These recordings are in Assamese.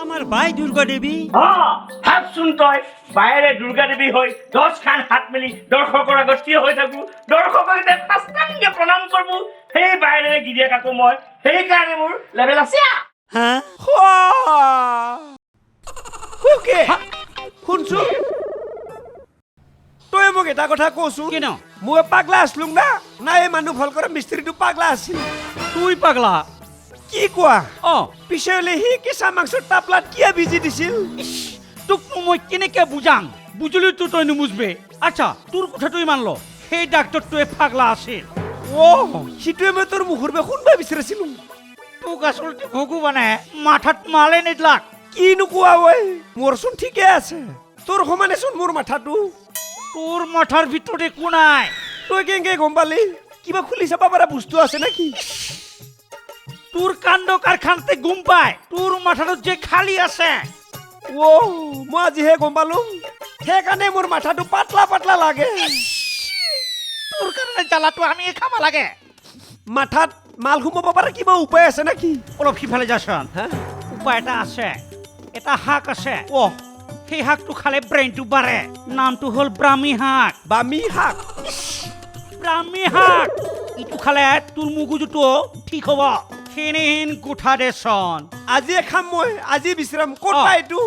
আমাৰ বাই দুৰ্গা দেৱী। ভাবচোন তই, বায়েৰে দুৰ্গা দেৱী হৈ 10খান হাত মেলি দৰ্শকৰ আগত থিয় হৈ থাকো, দৰ্শকক এতিয়া সাষ্টাংগে প্ৰণাম কৰবো। সেই বায়েৰে গিৰিয়েক আকৌ মই, সেইকাৰণে মোৰ লেভেল আছে। হা। সুকে শুনচোন, তই মোক এটা কথা কচোন। কেন? মই পাগলা আছিলো না না এই মানুহ ভাল কৰা মিস্ত্ৰীটো পাগলা আছিল? তুই পাগলা। কি কোৱা? অ। পিছে হলে সি কেঁচা মাংসৰ টাপলাত কিয় বিজি দিছিল? তোকনো মই কেনেকে বুজাং? বুজিলেতো তই নুবুজবে। আচ্ছা, তোৰ কথাটো ইমান ল, সেই ডাক্তৰটোৱে পাগলা আছিল। অ, সিটোৱে মই তোৰ মুখৰ পৰা শুনবা বিচাৰিছিলো। তোক আচলতে ভগৱানে মাথাত মালে নিদলাক। কি নোকোৱা ঐ, মোৰচোন ঠিকে আছে, তোৰ সমানেচোন মোৰ মাথাটো। তোৰ মাথাৰ ভিতৰত একো নাই। তই কেনেকে গম পালি? কিবা খুলি চাব পৰা বস্তু আছে নেকি? তোৰ কাণ্ড কাৰখানাতে গম পায় তোৰ মাথাটোত যে খালী আছে। অ, মই আজিহে গম পালো, সেইকাৰণে মোৰ মাথাটো পাতলা পাতলা লাগে। তোৰ কাৰণে জ্বালাটো আমি খাব লাগে। মাথাত মাল সোমাব পৰা কিবা উপায় আছে নেকি? অলপ সিফালে যাচোন। হা? উপায় এটা আছে, এটা শাক আছে। অ। সেই শাকটো খালে ব্ৰেইনটো বাঢ়ে। নামটো হ'ল ব্ৰাহ্মী শাক। বামী শাক? ব্ৰাহ্মী শাক, ইটো খালে তোৰ মগজুটো ঠিক হ'ব। সেনেহেন কোঠা দেচোন। আজিয়ে খাম মই, আজি বিশ্ৰাম ক'ত অ। পাই এইটো?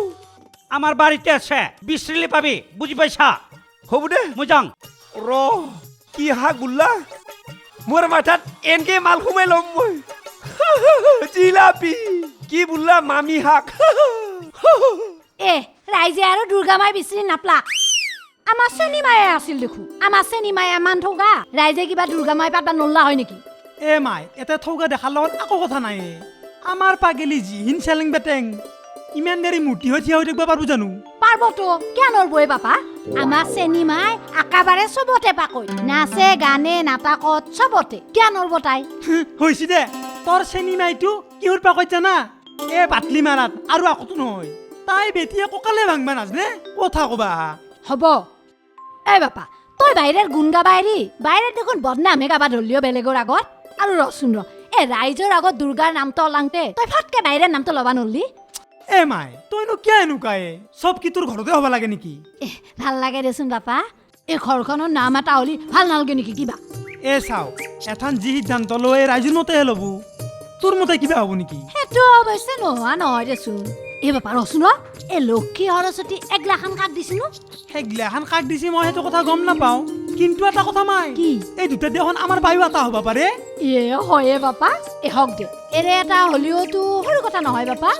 আমাৰ বাৰীতে আছে, বিচাৰিলে পাবি, বুজি পাইছা? হ'ব দে। মই যাওঁ। ৰ, কি শাক বোলা? মোৰ মাথাত এনকে মাল সোমাই ল'ম মই। জিলাপি কি বোলা? মামী শাক। এ ৰাইজে আৰু দুৰ্গা মাই বিচাৰি নাপলাক। আমাৰ চেনী মায়ে আছিল দেখোন। আমাৰ চেনী মায়ে ইমান ঠগা, ৰাইজে কিবা দুৰ্গা মাই পাতবা নল্লা হয় নেকি? এ মাই, এটা ঠগা দেখাৰ লগত একো কথা নাই। আমাৰ পাগেলি যিহীন চেলেং বেটেং, ইমান দেৰি মূৰ্তি হৈ থিয় হৈ থাকিব পাৰবো জানো? পাৰবতো, কিয় নৰব এ বাপা? আমাৰ চেনী মাই আকাবাৰে চবতে পাকৈ, নাচে গানে নাটকত চবতে, কিয় নৰব তাই? হৈছে দে, তোৰ চেনী মাইটো কিহৰ পাকৈত জানা? এ বাটলি মাৰাত আৰু আকোতো নহয়। তাই বেটিয়ে কঁকালে ভাঙবা নাজনে, কথা কবা। হ'ব এই বাপা, তই বাহিৰৰ গুণ গাবা এৰি বাহিৰত দেখোন বদনামহে গাবা ধৰলিও বেলেগৰ আগত। আৰু ৰচোন ৰ, এ ৰাইজৰ আগত দুৰ্গাৰ নামটো ওলাংতে তই ফটকে বাহিৰৰ নামটো ল'বা নৰলি? এ মাই, তইনো কিয় এনেকুৱা এ? চব কি তোৰ ঘৰতে হ'ব লাগে নেকি? এ ভাল লাগে দেচোন বাপা, এই ঘৰখনৰ নাম এটা হ'লি ভাল নালাগে নেকি কিবা? এ চাও, এথান যি সিদ্ধান্ত লয় ৰাইজৰ মতেহে ল'ব, তোৰ মতে কিবা হ'ব নেকি? সেইটো অৱশ্যে নোহোৱা নহয় দেচোন। এই বাপা ৰচোন ৰ, এই লক্ষী সৰস্বতী এগলাখান কাক দিছিনো? সেইগিলাখান কাক দিছি মই সেইটো কথা গম নাপাওঁ, কিন্তু এটা কথা মাই। কি? এই দুটা দেখোন আমাৰ বায়ু এটা হ'ব পাৰে। এ হয়ে বাপা, এ হক দে, এৰে এটা হ'লেওতো সৰু কথা নহয় বাপা।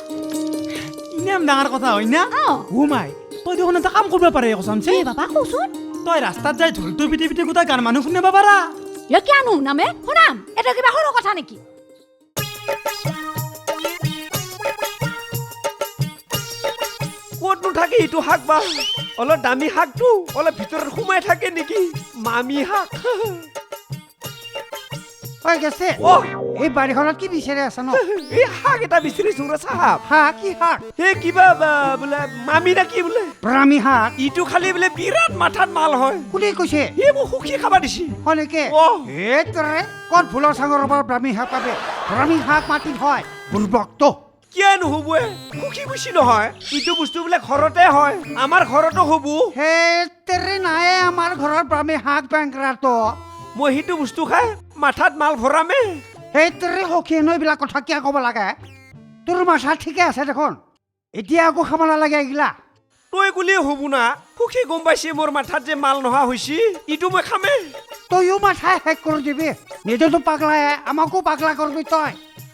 ইমান ডাঙৰ কথা হয় না? অ। ও মাই, তই দেখোন এটা কাম কৰিব পাৰে কচমচে। এ বাপা কচোন। তই ৰাস্তাত যাই ঢোলটো পিটি পিটি গোটেই গান মানুহ শুনিব পাৰা। এ কিয় নুশুনামে? শুনাম, এইটো কিবা সৰু কথা নেকি? ক'তনো থাকে এইটো শাক বা? অলপ দামী শাকটো অলপ ভিতৰত সোমাই থাকে নেকি? মামী শাক। ঐ গেছে। অ। এই বাৰীখনত কি বিচাৰি আছা ন? এই শাক এটা বিচাৰিছো ৰ চাহাব। শাক? কি শাক? সেই কিবা বোলে মামী নে কি বোলে? ব্ৰাহ্মী শাক। ইটো খালি বোলে বিৰাট মাথাত মাল হয়। কোনে কৈছে? সেই মোক সুখী খাবা দিছি। হয় নেকি? অ। এ তৰে ক'ত ভুলৰ চাঙৰ পৰা ব্ৰাহ্মী শাক পাবে? ব্ৰাহ্মী শাক মাটিত হয়, বুৰ্বকটো। কিয় নহ'ব? সুখী খুচি নহয়, ইটো বস্তু বোলে ঘৰতে হয়, আমাৰ ঘৰতো হ'ব। সেই তেৰে নাই আমাৰ ঘৰৰ ব্ৰাহ্মী শাক বেংকৰাটো। মই সেইটো বস্তু খাই মাথাত মাল ভৰামে। সেই তেৰে সখী হেনো এইবিলাক কথা কিয় ক'ব লাগে? তোৰ মাথা ঠিকে আছে দেখোন, এতিয়া আকৌ খাব নালাগে এইগিলা। তই ক'লেই হ'ব না, সুখী গম পাইছে মোৰ মাথাত যে মাল নোহোৱা হৈছে, ইটো মই খামে। তইও মাথা শেষ কৰি দিবি, নিজেতো পাগলাই আমাকো পাগলা কৰিবি তই।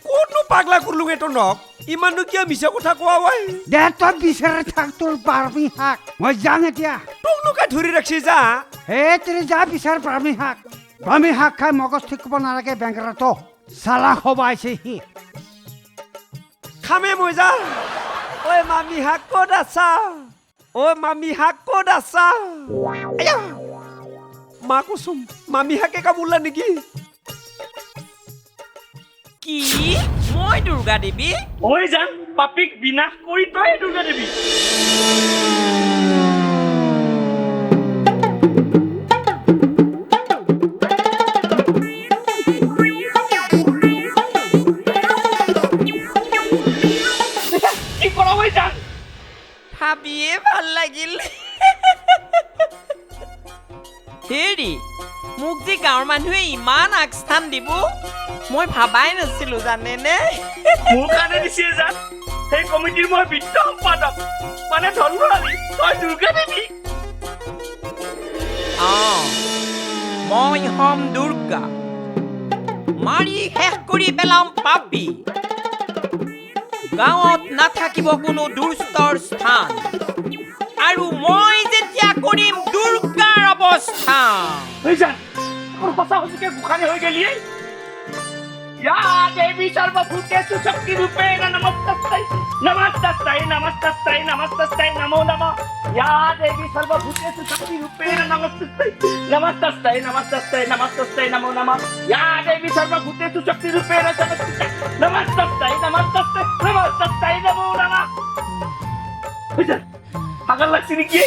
ক'তনো পাগলা কৰিলোগে তহঁতক? ইমাননো কিয় মিছা কথা কোৱা ঐ? দে তই বিচাৰি থাক তোৰ ব্ৰাহ্মী শাক, মই যাং এতিয়া। তোকনো কাই ধৰি ৰাখছি যা। হে তেৰি যা বিচাৰ ব্ৰাহ্মী শাক। ব্ৰাহ্মী শাক খাই মগজ ঠিক কৰিব নালাগে বেংকৰাটো, চালাক হ'ব আহিছে সি। খামে মই যা। ঐ মামী শাক ক'ত আছা? ঐ মামী শাক ক'ত আছা? আয়া মা কচোন, মামী শাকে কামোৰলা নেকি? কি মই দুৰ্গা দেৱী? ঐ জান, পাপীক বিনাশ কৰি তই দুৰ্গা দেৱী। কি কৰা? ঐ জান। ভাবিয়ে ভাল লাগিল। হেৰি, মোক যে গাঁৱৰ মানুহে ইমান আগস্থান দিব মই ভাবাই নাছিলো, জানেনে? মোৰ কাৰণে দিছে জান। সেই কমিটিৰ মই বিত্ত সম্পাদক, মানে ধনভৰালী, তই দুৰ্গা দেৱী। অঁ, মই হ'ম দুৰ্গা, মাৰি শেষ কৰি পেলাম পাপী। গাঁৱত নাথাকিব কোনো দুষ্টৰ স্থান, আৰু মই যেতিয়া কৰিম দুৰ্গাৰ অৱস্থা। ঐ জান, সঁচা সঁচিকে গোসানী হৈ গেলি। या देवी सर्वभूतेषु शक्तिरूपेण नमस्तस्यै नमस्तस्यै नमस्तस्यै नमस्तस्यै नमो नमः। या देवी सर्वभूतेषु शक्तिरूपेण नमस्तस्यै नमस्तस्यै नमस्तस्यै नमस्तस्यै नमो नमः। या देवी सर्वभूतेषु शक्तिरूपेण नमस्तस्यै नमस्तस्यै नमस्तस्यै नमस्तस्यै नमो नमः। পাগল লাগছে নেকি?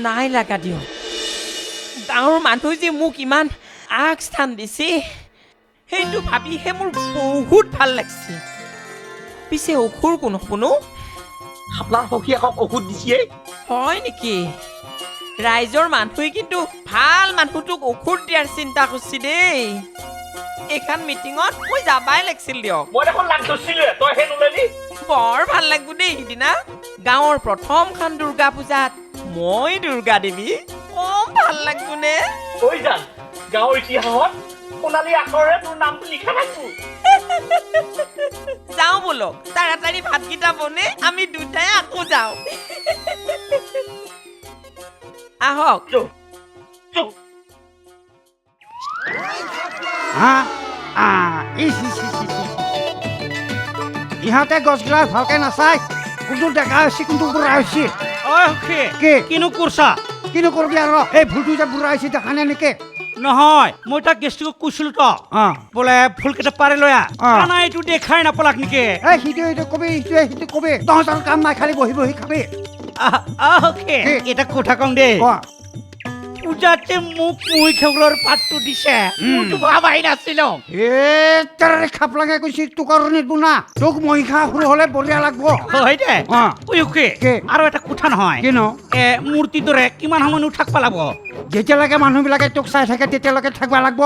নাই লাগা দিয়ক। গাঁৱৰ মানুহ যে মোক ইমান আগস্থান দিছে সেইটো ভাবিহে মোৰ বহুত ভাল লাগছে। পিছে অসুৰ কোন কোনো? আপোনাৰ সখীয়েকক ঔষধ দিছে। হয় নেকি? ৰাইজৰ মানুহে কিন্তু ভাল মানুহটোক ঔষধ দিয়াৰ চিন্তা কৰিছে দেই। এইখন মিটিঙত মই যাবাই লাগিছিল দিয়ক। মই দেখোন লাগ ধৰিছিলোৱে, তইহে নোলালি। বৰ ভাল লাগব দেই সিদিনা। গাঁৱৰ প্ৰথমখন দুৰ্গা পূজাত মই দুৰ্গা দেৱী, কম ভাল লাগব নে? ঐ জান, গাঁৱৰ ইতিহাসত সোণালী আখৰেৰে তোৰ নামটো লিখা থাকবো। যাওঁ ব'লক, তাড়াতাড়ি ভাতকেইটা বনে আমি দুটাই আকৌ যাওঁ। আহক। ইহঁতে গছগিলা ভালকে নাচায়, কোনটো ডেকা হৈছে কোনটো বুঢ়া হৈছে। কি কিনো কৰছা? কিনো কৰবি আৰু, এই ভুলটো যে বুঢ়া হৈছে দেখা নাই নেকি? নহয়, মই তাক গেষ্টক কৈছিলো তো, বোলে ফুলকেইটা পাৰে লৈ আহ, নাই এইটো দেখাই নাপালাক নেকি? এই সিটো এইটো কবি, ইটোৱে সিটো কবি, তহঁতৰ কাম নাই, খালি বহি বহি খাবি। এটা কথা কওঁ দেই, পূজাতে মোক মহিষাসুৰৰ পাতটো দিছে, মোৰতো ভাবাই নাছিলো। এ তাৰে খাপলাঙে কৈছি তোক আৰু নিদিব না, তোক মহিষাসুৰ হ'লে বঢ়িয়া লাগব। হয় দে। আৰু এটা কথা নহয়, কিনো? এ মূৰ্তিটোৰে কিমান সময়নো থাকব লাগব? যেতিয়ালৈকে মানুহবিলাকে তোক চাই থাকে তেতিয়ালৈকে থাকব লাগব।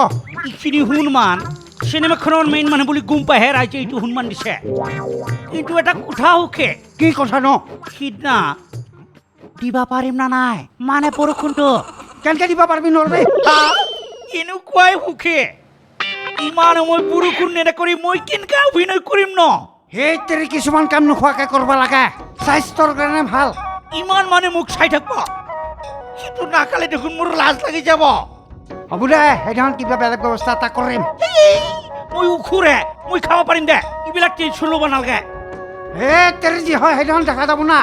এইখিনি সন্মান চিনেমাখনৰ মেইন মানুহ বুলি গম পাইহে ৰাইজে এইটো সন্মান দিছে। কিন্তু এটা কথা সুখে। কি কথা ন? সিদিনা দিবা পাৰিম না নাই, মানে বৰষুণটো কেনেকে দিব পাৰিবি? নৰবি। এনেকুৱাই সুখে, ইমান সময় বৰষুণ নেদা কৰি মই কেনেকে অভিনয় কৰিম ন? সেই তেৰি কিছুমান কাম নোখোৱাকে কৰিব লাগে, স্বাস্থ্যৰ কাৰণে ভাল। ইমান মানে মোক চাই থাকব, সেইটো নাখালে দেখোন মোৰ লাজ লাগি যাব। হ'ব দে, সেইদিনাখন কিবা বেলেগ ব্যৱস্থা এটা কৰিম। মই উখুৰে, মই খাব পাৰিম দে, এইবিলাক টেনচন ল'ব নালাগে। হে তেৰি যি হয় সেইদিনাখন দেখা যাব না।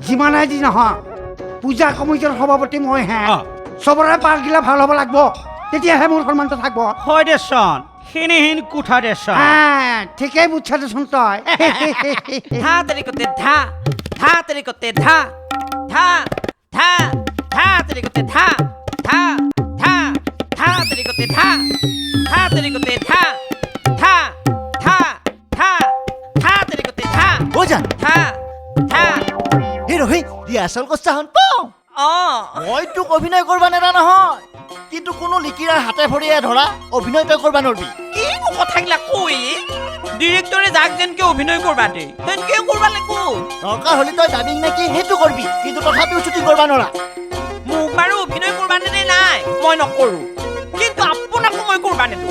যিমানে যি নহয়, পূজা কমিটিৰ সভাপতি মই হে, চবৰে পাৰ্টগিলা ভাল হ'ব লাগব, তেতিয়াহে মোৰ সন্মানটো থাকব। হয় দেচোন, সেনেহেন কোঠা দেচোন। ঠিকেই বুজছা দেচোন তই। ধা তেৰিকতে ধা, ধা তেৰিকতে ধা, ধা ধা ধা তেৰিকতে ধা, ধা ধা ধা তেৰিকতে ধা, ধা তেৰিকতে ধা, ধা ধা ধা ধা তেৰিকতে ধা। ও জান, ধা ধা। এই ৰহি, ৰিহাৰ্চেল কৰছা হন পাওঁ। মই তোক অভিনয় কৰবা নেদা নহয়, কিন্তু কোনো লিকিৰাৰ হাতে ভৰিয়ে ধৰা অভিনয় তই কৰবা নৰবি। কিনো কথাগিলা কৈ? ডিৰেক্টৰে যাক যেনকে অভিনয় কৰবা দে সেনকে কৰবা লাগব। দৰকাৰ হ'লে তই ডাবিং নেকি সেইটো কৰবি, কিন্তু তথাপিও শ্বুটিং কৰবা নৰা। মোক বাৰু অভিনয় কৰবা নেদে নাই, মই নকৰো, কিন্তু আপোনাকো মই কৰবা নেদো।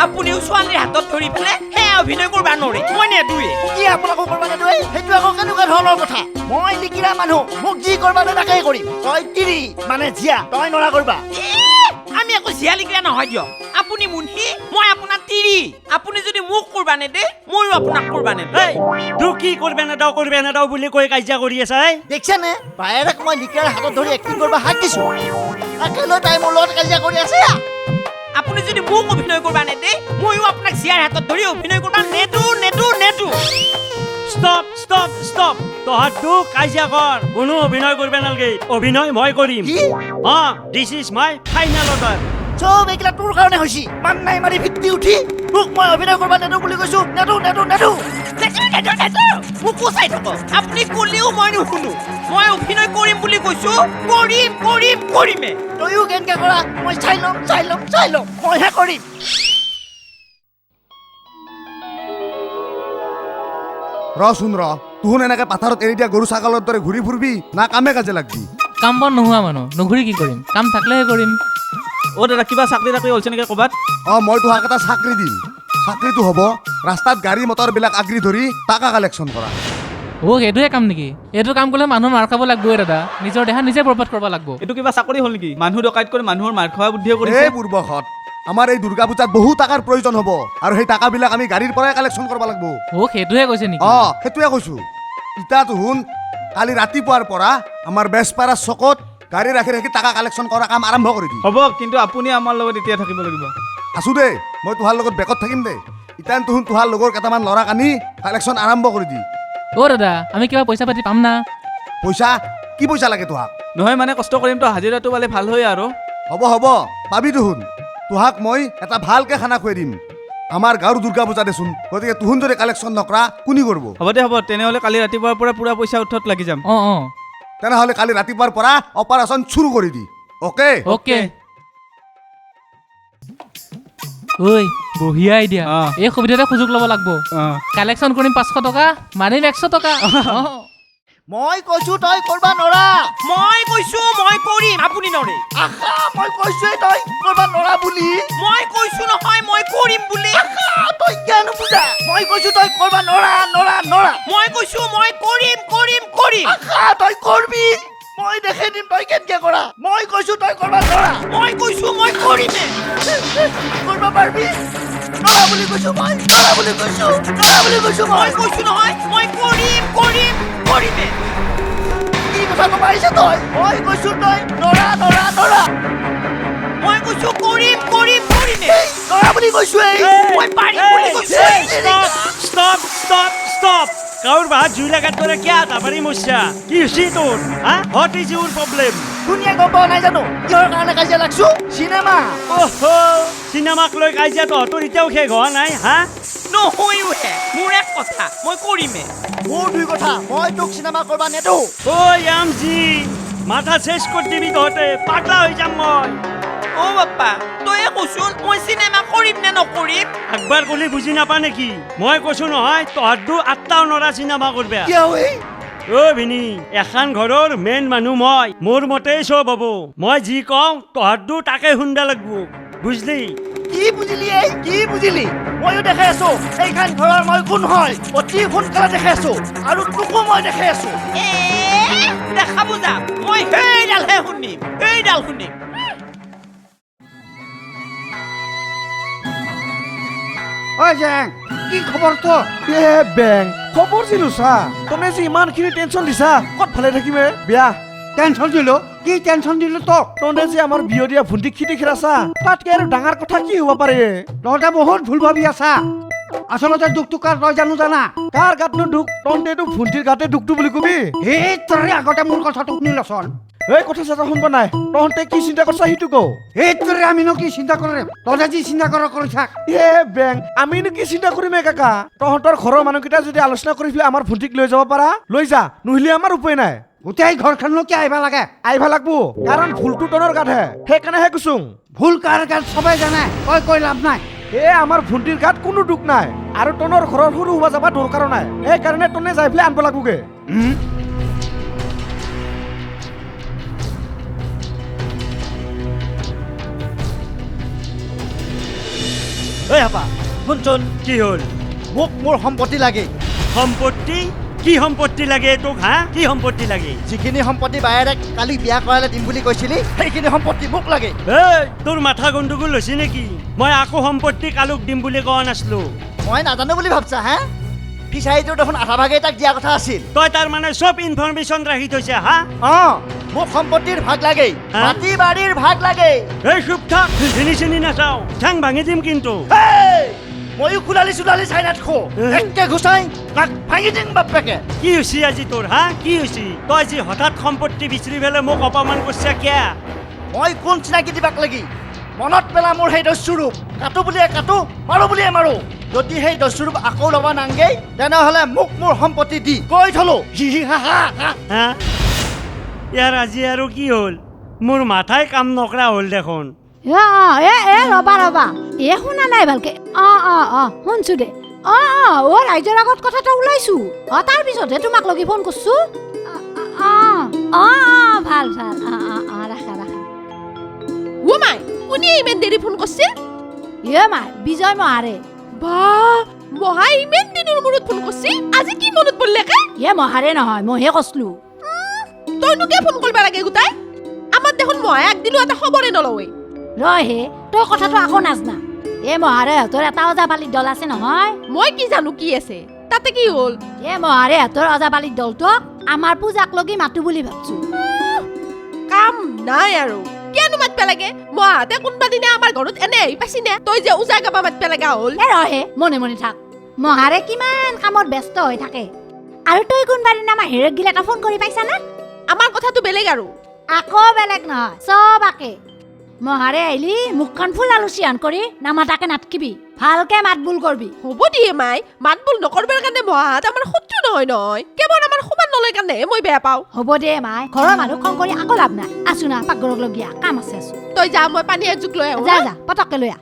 আপুনিও ছোৱালীৰ হাতত ধৰি পেলাই সেয়া অভিনয় কৰবা নৰে, মই নেদোৱে। কি আপোনাকো কৰবা নেদোৱে? সেইটো আকৌ কেনেকুৱা ধৰণৰ কথা? মই লিকিৰা মানুহ, মোক যি কৰবা দে তাকেই কৰিম। তই তিৰি মানে জীয়া, তই নৰা কৰবা। আমি আকৌ জীয়া লিকিৰা নহয় দিয়ক। আপুনি মুন্সী, মই আপোনাৰ তিৰি। আপুনি যদি মোক কৰবা নেদে, ময়ো আপোনাক কৰবা নেদো। তোক কি কৰবা নেদাও কৰবা নেদাও বুলি কৈ কাজিয়া কৰি আছা? দেখছানে, বায়েৰক মই লিকিৰাৰ হাতত ধৰি এক্টিং কৰবা হাক দিছো, তাকে লৈ তাই মোৰ লগত কাজিয়া কৰি আছে। আপুনি যদি মোক অভিনয় কৰবা নেদে, ময়ো আপোনাক জীয়াৰ হাতত ধৰি অভিনয় কৰবা নেদো, নেদো, নেদো। ষ্টপ ষ্টপ ষ্টপ, তহঁতো কাজিয়া কৰ, কোনো অভিনয় কৰিব নালাগে, অভিনয় মই কৰিম। This is my final order. চব এইগিলা তোৰ কাৰণে হৈছে। মান নাই মাৰি ভিত্তি উঠি তোক মই অভিনয় কৰবা নেদো বুলি কৈছো, নেদো নেদো নেদো। মোকো চাই থাকক। আপুনি ক'লেও মই নুশুনো। মই অভিনয় কৰিম বুলি কৈছো, কৰিম কৰিম কৰিমে। তয়ো কেনেকে কৰা মই চাই ল'ম, চাই ল'ম, চাই ল'ম, মইহে কৰিম। ৰচোন ৰ, তুহুন এনেকে পাথাৰত এৰি দিয়া গৰু ছাগলৰ দৰে ঘূৰি ফুৰবি না কামে কাজে লাগবি? কাম বন নোহোৱা মানুহ, নুঘূৰি কি কৰিম? কাম থাকলেহে কৰিম। অ' দাদা, কিবা চাকৰি তাকৰি ওলছে নেকি ক'ৰবাত? অঁ, মই তোহাক এটা চাকৰি দিম। চাকৰিটো হ'ব ৰাস্তাত গাড়ী মটৰবিলাক আগুৰি ধৰি টাকা কালেকশ্যন কৰা। অ' সেইটোহে কাম নেকি? এইটো কাম কৰিলে মানুহ মাৰ খাব লাগবই দাদা, নিজৰ দেহা নিজে বৰবাদ কৰিব লাগব। এইটো কিবা চাকৰি হ'ল নেকি? মানুহ ডকাইত কৰি মানুহৰ মাৰ খোৱা বুদ্ধিয়ে কৰিছে। এই বুৰ্বকহঁত, আমাৰ এই দুৰ্গা পূজাত বহু টাকাৰ প্ৰয়োজন হ'ব আৰু সেই টাকাবিলাক আমি গাড়ীৰ পৰাই কালেকশ্যন কৰিব লাগব। অ' সেইটোহে কৈছে নেকি? অঁ, সেইটোৱে কৈছোঁ। ইতা তুহুন কালি ৰাতিপুৱাৰ পৰা আমাৰ বেজপাৰা চকত গাড়ী ৰাখি ৰাখি টাকা কালেকশ্যন কৰা কাম আৰম্ভ কৰি দিম। হ'ব, কিন্তু আপুনি আমাৰ লগত এতিয়া থাকিব লাগিব। আছো দেই, মই তোহাৰ লগত বেকত থাকিম দেই। ইতান তুহুন তোহাৰ লগৰ কেইটামান ল'ৰাক আনি কালেকশ্যন আৰম্ভ কৰি দি। অ' দাদা, আমি কিবা পইচা পাতি পাম না? পইচা? কি পইচা লাগে তোহাক? নহয় মানে কষ্ট কৰিম তো, হাজিৰাটো পালে ভাল হয় আৰু। হ'ব হ'ব, পাবি তুহুন। তোহাক মই এটা ভালকে খানা খুৱাই দিম। আমাৰ গাঁৱৰ দুৰ্গা পূজা দেচোন, গতিকে তুহুন যদি কালেকশ্যন নকৰা কোনে কৰিব? হ'ব দে হ'ব, তেনেহ'লে কালি ৰাতিপুৱাৰ পৰা পুৰা পইচা উঠত লাগি যাম। অঁ অঁ, তেনেহ'লে কালি ৰাতিপুৱাৰ পৰা অপাৰেশ্যন চুৰু কৰি দি। Okay okay. ঐ বঢ়িয়া আইডিয়া, এই সুবিধাতে সুযোগ ল'ব লাগব। কালেকশ্যন কৰিম 500 টকা, মাৰিম 100 টকা। মই কৈছো তই কৰবা নৰা। মই কৈছো মই কৰিম, আপুনি নৰে। আহা, মই কৈছোৱে তই কৰবা নৰা বুলি। মই কৈছো নহয় মই কৰিম বুলি। আহা, তই কিয় নুবুজা? মই কৈছো তই কৰবা নৰা, নৰা, নৰা। মই কৈছো মই কৰিম, কৰিম, কৰিম। আহা, তই কৰবি, মই দেখাই দিম তই কেনেকে কৰা। মই কৈছো তই কৰবা নৰা। মই কৈছো মই কৰিমে। কৰবা পাৰবি? নৰা বুলি কৈছো মই, নৰা বুলি কৈছো, নৰা বুলি কৈছো মই। মই কৈছো নহয় মই কৰিম, কৰিম, কৰিমে। কি কথা ক'ব আহিছ তই? মই কৈছো তই নৰা, নৰা, নৰা। মই কৈছো কৰিম, কৰিম, কৰিমে। নৰা বুলি কৈছো। মই পাৰিম বুলি কৈছো। Stop stop stop. কাউৰ বাহাত জুই লাগাৰ দৰে কিয় তাপাৰি মৰিছা? কি হৈছে তোৰ? হা, what is your problem? ধুনীয়া গম পোৱা নাই জানো কিহৰ কাৰণে কাজিয়া লাগছো? চিনেমা। অহ, চিনেমাক লৈ কাজিয়া তহঁতৰ এতিয়াও শেষ হোৱা নাই? হা, নহয়োহে। মোৰ এক কথা, মই কৰিমে। মোৰ দুই কথা, মই তোক চিনেমা কৰবা নেদো। ঐ আমজি, মাথা চেচ কৰি দিবি তহঁতে, পাগলা হৈ যাম মই। অ' বাপ্পা, তয়ে কচোন মই চিনেমা কৰিম নে নকৰিম? একবাৰ ক'লি বুজি নাপা নেকি? মই কৈছো নহয় তহঁতো আঠটাও নৰা চিনেমা কৰবা। কিয়? অ' ভিনি, এখন ঘৰৰ মেইন মানুহ মই, মোৰ মতেই চব হ'ব। মই যি কওঁ তহঁতো তাকে শুনবা লাগব, বুজলি? কি বুজিলি? এই কি বুজিলি? ময়ো দেখাই আছো এইখন ঘৰৰ মই কোন হয়, অতি সোনকালে দেখাই আছো, আৰু তোকো মই দেখাই আছো। দেখাব যাম মই, সেইডালহে শুনিম, সেইডাল শুনিম। ঐ জেং, কি খবৰ তোৰ? এ বেং, খবৰ দিলো চা। তনে যে ইমানখিনি টেনশ্যন দিছা, ক'ত ভালে থাকিমে? বেয়া টেনশ্যন দিলো? কি টেনশ্যন দিলো তোক? তনে যে আমাৰ বিয় দিয়া ভুন্টিক খিতি খেলাছা, তাতকে আৰু ডাঙৰ কথা কি হ'ব পাৰে? তহঁতে বহুত ভুল ভাবি আছা। আচলতে দুখটো কাৰ তই জানো জানা? কাৰ গাতনো দুখ? তন্তেতো ভুন্টিৰ গাতে দুখটো বুলি কবি। সেই তৰে আগতে মোৰ কথাটো শুনি লচোন। এই কথা চথা শুনবা নাই, তহঁতে কি চিন্তা কৰছা সেইটো কও। এই তৰে আমিনো কি চিন্তা কৰিম? তহঁতে যি চিন্তা কৰ কৰি থাক। এ বেং, আমিনো কি চিন্তা কৰিম এ কাকা? তহঁতৰ ঘৰৰ মানুহকেইটা যদি আলোচনা কৰি পেলাই আমাৰ ভুন্টিক লৈ যাব পাৰা লৈ যা, নহ'লে আমাৰ উপায় নাই। গোটেই ঘৰখননো কি আহিব লাগে? আহিব লাগব, কাৰণ ভুলটো তনৰ গাতহে, সেইকাৰণেহে কৈছোং। ভুল কাৰ গাত চবেই জানে, তই কৈ লাভ নাই। এ আমাৰ ভুন্টিৰ গাত কোনো দুখ নাই, আৰু তনৰ ঘৰৰ সৰু হোৱা যাব দৰকাৰো নাই, সেইকাৰণে তনে যাই পেলাই আনব লাগবগে। ঐ হাপা, শুনচোন। কি হ'ল? মোক মোৰ সম্পত্তি লাগে। সম্পত্তি? কি সম্পত্তি লাগে তোক? হা, কি সম্পত্তি লাগে? যিখিনি সম্পত্তি বায়েৰেক কালি বিয়া কৰালে দিম বুলি কৈছিলি, সেইখিনি সম্পত্তি মোক লাগে। এই তোৰ মাথা গণ্ডগোল হৈছে নেকি? মই আকৌ সম্পত্তি কালুক দিম বুলি কোৱা নাছিলো। মই নাজানো বুলি ভাবছা? হা, ফিচাৰীটোৰ দেখোন আধা ভাগেই তাক দিয়া কথা আছিল। তই তাৰ মানে চব ইনফৰমেশ্যন ৰাখি থৈছা? হা, অঁ, মোক সম্পত্তিৰ ভাগ লাগে, মাটি বাৰীৰ ভাগ লাগে। এই চুপ থাক, চিনি চিনি নাচাওঁ, ঠেং ভাঙি দিম কিন্তু। ময়ো খোলালি চোলালি চাই নাথাকো, একে ঘুচাই নাক ভাঙি দিম বাপেকে। কি হৈছে আজি তোৰ? হা, কি হৈছে? তই যি হঠাৎ সম্পত্তি বিচাৰি পেলাই মোক অপমান কৰিছা কিয়? মই কোন চিনাকি দিবাক লাগি? মনত পেলা মোৰ সেই দস্যুৰূপ। কাটো বুলিয়ে কাটো, মাৰো বুলিয়ে মাৰো। যদি সেই দস্যুৰূপ আকৌ ল'ব নাংগেই তেনেহ'লে মোক মোৰ সম্পত্তি দি কৈ থলো। ইয়াৰ আজি আৰু কি হ'ল, মোৰ মাথাই কাম নকৰা হ'ল দেখোন। এ এ ৰবা ৰবা, এ শুনা নাই ভালকে। অ অ অ শুনছো দে। অ অ অ ৰাইজৰ আগত কথাটো ওলাইছো, অ তাৰপিছতহে তোমাক লগি ফোন কৰছো। অ অ অ ভাল ভাল, অ অ অ ৰাখা ৰাখা। অ মাই, কোনে ইমান দেৰি ফোন কৰছে? এ মাই, বিজয় মহাৰে। বা মহাই ইমান দিনৰ মূৰত ফোন কৰছি, আজি কি মনত পৰিলে কে? এ মহাৰে নহয়, মইহে কৈছলো। তইনো কিয় ফোন কৰিব লাগে গোটাই? আমাৰ দেখোন মহাই আগদিনো এটা খবৰে নলৱে। ৰহে, তই কথাটো আকৌ নাজনা। এ মহাৰেহঁতৰ এটা অজাপালিৰ দল আছে নহয়। মই কি জানো কি আছে, তাতে কি হ'ল? এ মহাৰেহঁতৰ অজাপালিৰ দলটোক আমাৰ পূজাক লগি মাতো বুলি ভাবছো। কাম নাই আৰু, কিয়নো মাতবা লাগে? মহাহঁতে কোনোবা দিনা আমাৰ ঘৰত এনে আহি পাইছি নে? তই যে ওজা গাবা মাতবা লগা হ'ল। এ ৰহে, মনে মনে থাক। মহাৰে কিমান কামত ব্যস্ত হৈ থাকে, আৰু তই কোনোবা দিনা আমাৰ হেৰক গিলা এটা ফোন কৰি পাইছা না? আমাৰ কথাটো বেলেগ আৰু। আকৌ বেলেগ নহয়, চব আকে। মহাৰে আহিলি মুখখন ফুল আলু চিয়ান কৰি নামাতাকে নাটকিবি, ভালকে মাত বোল কৰবি। হ'ব দিয়ে মাই, মাত বোল নকৰবাৰ কাৰণে মহাহঁত আমাৰ শত্ৰু নহয় নহয়, কেৱল আমাৰ সমান নলয় কাৰণেহে মই বেয়া পাওঁ। হ'ব দে মাই, ঘৰৰ মানুহ খং কৰি আকৌ লাভ নাই। আছো না পাকঘৰক লগিয়া কাম আছে, আছো। তই যা, মই পানী এজোক লৈ আহো। যা যা, পটককে লৈ আহ।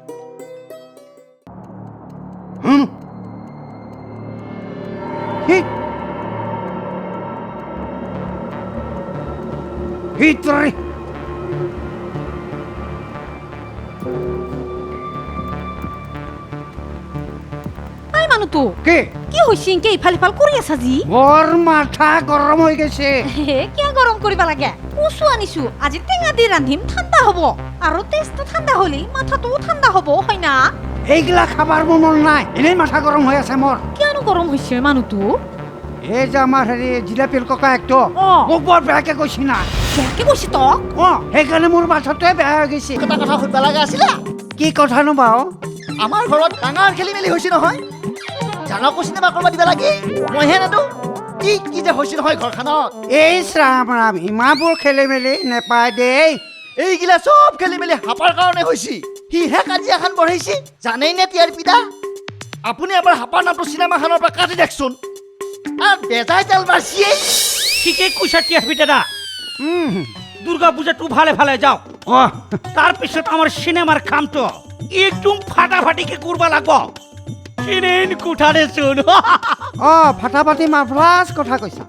মানুহটো কি কি হৈছে এনকে ইফাল সিফাল কৰি আছা যি? মোৰ মাথা গৰম হৈ গৈছে। কিয় গৰম কৰিব লাগে? কচু আনিছো, আজি টেঙা দি ৰান্ধিম, ঠাণ্ডা হ'ব আৰু তেজটো ঠাণ্ডা হ'লে মাথাটোও ঠাণ্ডা হ'ব, হয় না? এইগিলা খাবাৰ মোৰ মন নাই, এনেই মাথা গৰম হৈ আছে মোৰ। কিয়নো গৰম হৈছে মানুহটো? এই যে আমাৰ হেৰি জিলাপিৰ ককা একটো মোক বৰ বেয়াকে কৈছি না। বেয়াকে কৈছি তক? অ, সেইকাৰণে মোৰ মাথাটোৱে বেয়া হৈ গৈছে। এটা কথা সুধিব লগা আছিলে। কি কথানো বাৰু? আমাৰ ঘৰত ডাঙৰ খেলি মেলি হৈছে নহয়, জানকো চিনেমা কৰিব দিব লাগে, মইহে নাদো। কি কি যে হৈছে নহয় ঘৰখনত। এই ৰাম ৰাম, ইমানবোৰ খেলি মেলি নেপায় দেই। এইগিলা চব খেলি মেলি হাপাৰ কাৰণে হৈছে। সিহে কাজিয়াখন বঢ়াইছে, জানেই নে টিয়াৰ পিতা? আপুনি এবাৰ হাপাৰ নামটো চিনেমাখনৰ পৰা কাটি দেখচোন, আৰু বেজাই তেল মাৰিছিয়েই। ঠিকেই কৈছা টিয়াৰ পিতা। দুৰ্গা পূজাটো ভালে ভালে যাওক, তাৰপিছত আমাৰ চিনেমাৰ কামটো একদম ফাটাফাটিকে কৰিব লাগব। ফাটাফাটি মাফলাছ কথা কৈছা।